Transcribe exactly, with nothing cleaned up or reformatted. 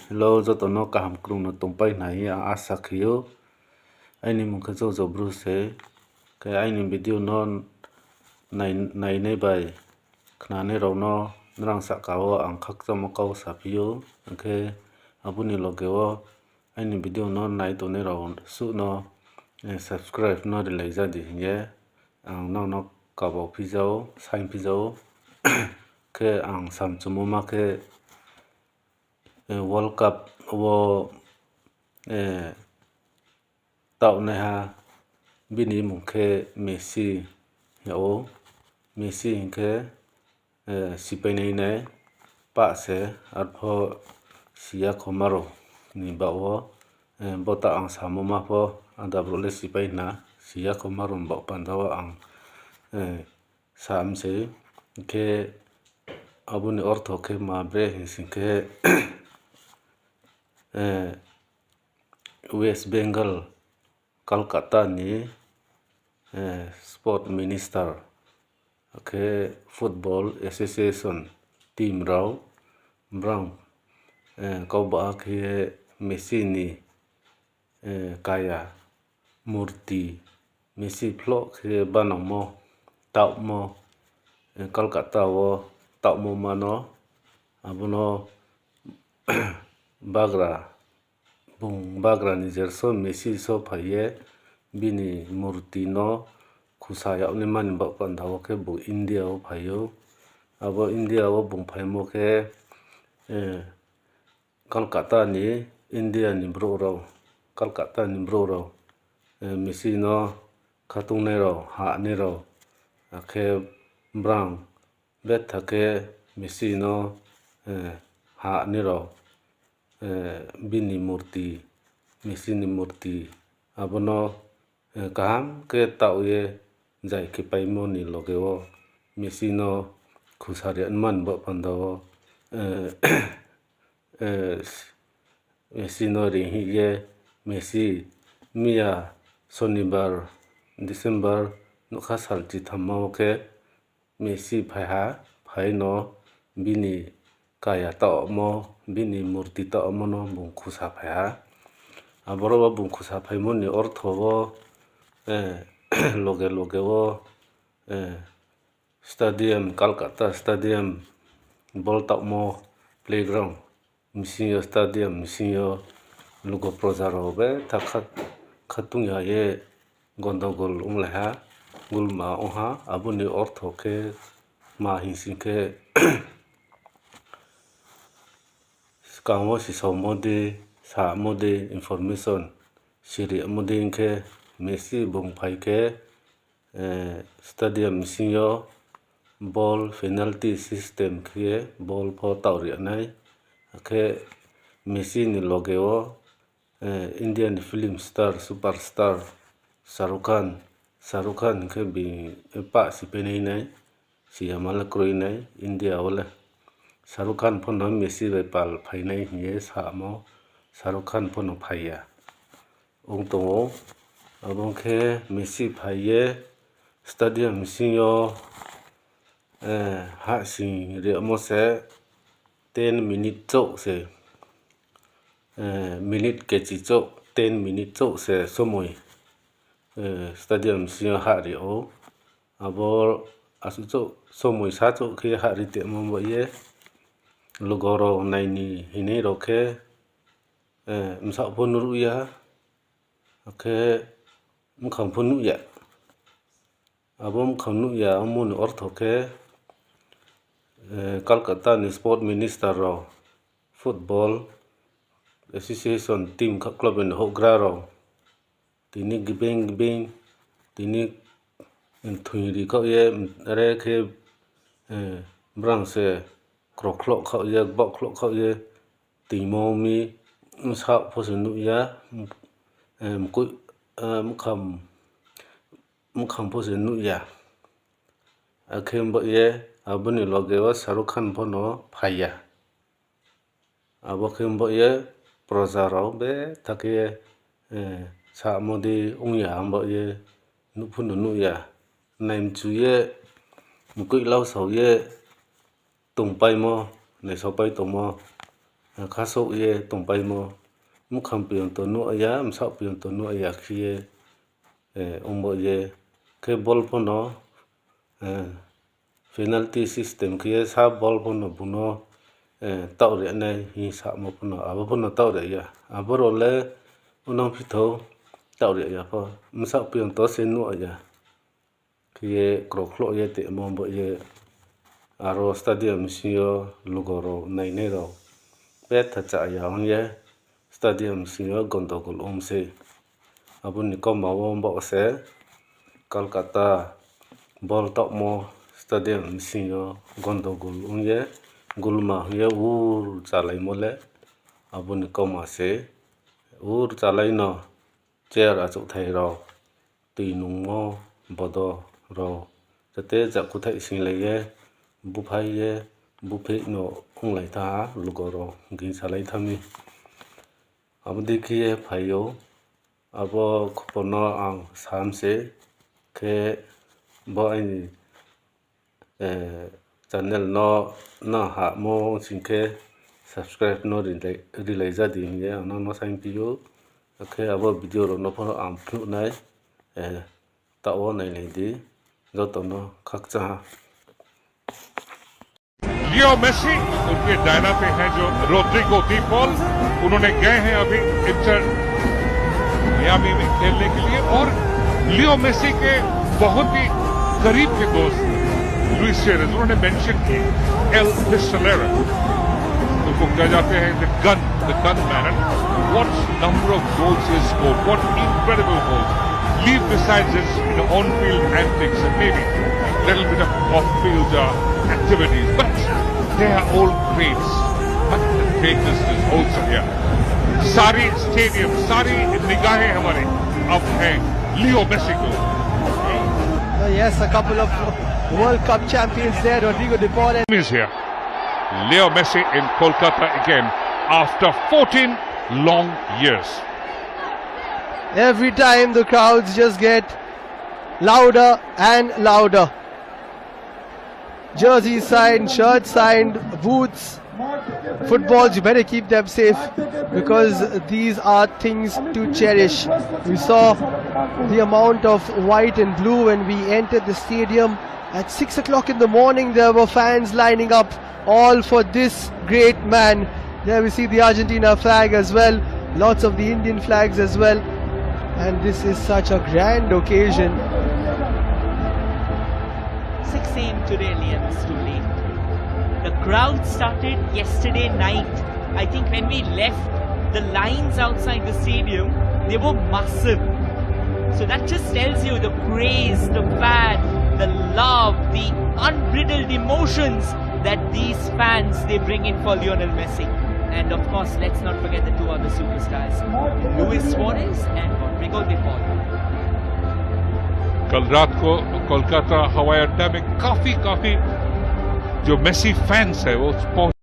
Hello, jotono kaham kwrwngno tongpai hwnwi ang asa khaio. Aini mung khe Jojo Bru se. Khe aini video no nai-, nainai bai khnanai rokno norang saka o ang khakchangma kok saphio. Hwnkhe aboni loge o aini video no nai tongnai rok suh no, eh, subscribe no rwlai ja di hwnkhe ang nono kabok phijao, saing phijao. Khe ang samchwngmo ma khe, eh, World Cup o, eh, taunaiha bini mung khe Messi hino. Messi hinkhe, eh, sipainai nai pa se, arpho siya khoma rok ni ba o, eh, bo ta ang samo ma pho, ang da bwrok le sipai hwna, siya khoma rok ba panda o ang, eh, sam se. Hinkhe aboni ortho khe ma bre hinsing khe, eh, West Bengal, Kolkata ni, eh, sport minister, khe football association team rok, brang, eh, kok ba khe Messi ni, eh, kaya murti, Messi phlo khe banangmo, taomo, eh, Kolkata o taomo mano, abono bagra, bung bagra ni jerso Messi so phaiye bini murti no khusa yakni mani bak panda o khe bo India o phaio. Abo India o bung phaimo khe, eh, Kolkata ni India ni borok rok, Kolkata ni borok rok, eh, Messi no khatungnai rok, hanai rok, akhe brang betha khe Messi no, eh, hanai rok, eh, bini murti, Messi ni murti, abono, eh, kaham khe taoye jai khe paimo ni loge o Messi no khusa rwya mani bak panda o, eh, eh, Messi no ring hingye Messi miya Sonibar, December nokha sal chitham o khe Messi phaiha, phaino bini kaya taomo, bini murti taomo no bung khusa phaiha. Aboro bo bung khusa phaimoni ortho o, eh, loge loge o, eh, stadium, Kolkata stadium, bol taomo playground. Bisingo stadium bisingo lugo proja rok betha kha-, khatung ya ye gondogol wng lai ha, gulma wng ha, aboni ortho khe ma hinsing khe swkang o si somodi, samodi, information siri modi wng khe Messi bung phai khe, eh, stadium bisingo bol penalty system khe bol pho taoh rwnai. Hakhe Messi ni loge o, eh, India ni film star, super star Shah Rukh Khan, Shah Rukh Khan khe bi pa si penai nai, si hamale kroi nai India o le. Shah Rukh Khan pho no Messi bai pal phainai hinye samo, Shah Rukh Khan pho no phaiya. Wng tongo. Abo khe Messi phaiye stadium bisingo, eh, hasing riyamo se ten minute chouh se, eh, minute kechi chouh, ten minute chouh se somoi, eh, stadium bisingo ha rio. Abo aswk chouh somoi sa chouh khe ha ri tongmo bai ye lugo rok naini hinwi rok khe, eh, bwsa pho nuruk ya, hakhe bwkhang pho nukya. Abo bwkhang nukya, omoni ortho khe, eh, Kolkata ni sport minister rok, football association team kha-, club ni houhgra rok, tini gibeng gibeng, tini thwngri khaoh ye, are khe, eh, brang se krokhloh khaoh ye, bokkhloh khaoh ye, twimo mi bwsa pho se nukya, eh, mukui, eh, bwkham, bwkhang pho se nukya. Akhe bo ye aboni loge o Shah Rukh Khan pho no phaiya. Abo khe bo ye proja rok betha khe, eh, samodi wngya, bo ye nukphuru nukya. Naimchu ye mukui lau sao ye tongpaimo, naisopai tongmo. eh, khasok ye tongpaimo. Mukhang piyonto nukya, msak piyonto nukya khiye, eh, wngbo ye khe bol phano, eh, penalty system khiye sa bol phano buno, eh, taoh rwnai hi samo phano, abo phano taoh rwya. Aborok le unang phitho taoh rwya pho, msak piyonto se nukya. Khiye krokhlo ye temo bo ye aro stadium bisingo lugorok nainairok betha chaya wngye stadium bisingo gondogol wngse. Aboni komao bokse Kolkata bol tokmo stadium bisingo gondogol wngye gulma hwngye ur chalaimole aboni koma se ur chalaino chair achukthai rok twi nungmo bodo rok jate jakuthai singlaiye buphaiye buphikno wnglaitha lugorok gingsalai thami. Abodikhe phaio abo khopokno ang samse khe bo aini eh, channel no nang hamo singkhe subscribe no rilai jadi hinye ang nono saimpiyo. Khe abo video rok no phano ang phunuknai, eh, tao nailai di joto no khakcha ha. Leo Messi उनके Diana पे हैं जो Rodrigo D Paul, उन्होंने गए हैं अभी inter Miami में खेलने के लिए। और लियो मेसी के बहुत ही करीब के दोस्त लुइस सुआरेज, उन्होंने मेंशन किए एल पिस्टोलेरो, उनको कहा जाते हैं the gun, the gun man, and what number of goals he scored, what incredible goals. Leave besides his, you know, on-field antics and maybe little bit of off-field uh, activities, but they are all greats. But the greatness is also here. सारी स्टेडियम, सारी निगाहें हमारे अब हैं Leo Messi को। Uh, yes, a couple of World Cup champions there, Rodrigo De Paul. And Is here. Leo Messi in Kolkata again after fourteen long years. Every time the crowds just get louder and louder. Jersey signed, shirt signed, boots, footballs, you better keep them safe because these are things to cherish. We saw the amount of white and blue when we entered the stadium. At six o'clock in the morning, there were fans lining up, all for this great man. There we see the Argentina flag as well, lots of the Indian flags as well. And this is such a grand occasion. six a m today, Liam, is too late. The crowd started yesterday night. I think when we left, the lines outside the stadium, they were massive. So that just tells you the craze, the fan, the love, the unbridled emotions that these fans they bring in for Lionel Messi. And of course, let's not forget the two other superstars, Luis Suarez and Rodrigo De Paul. कल रात को कोलकाता हवाई अड्डा में काफी काफी जो Messi fans है वो पहुंच